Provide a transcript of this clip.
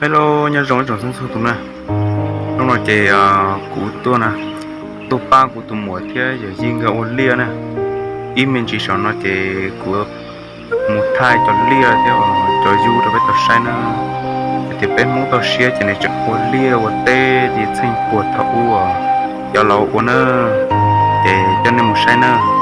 Hello, nyob zoo ib tsoom txhua tus na. Hnub no ces kuv tuaj na, tuaj pab kuv tus muam thiab yawm yij nkawd ua liaj na. Ib me ntsis saum no ces kuv mus thaij cov liaj thiab cov yub rau peb tau saib na. Hais tias peb Hmoob toj siab ces nws tseem ua liaj ua teb li txheej puag thaum ub cov laus ua na. Ces coj nej mus saib na.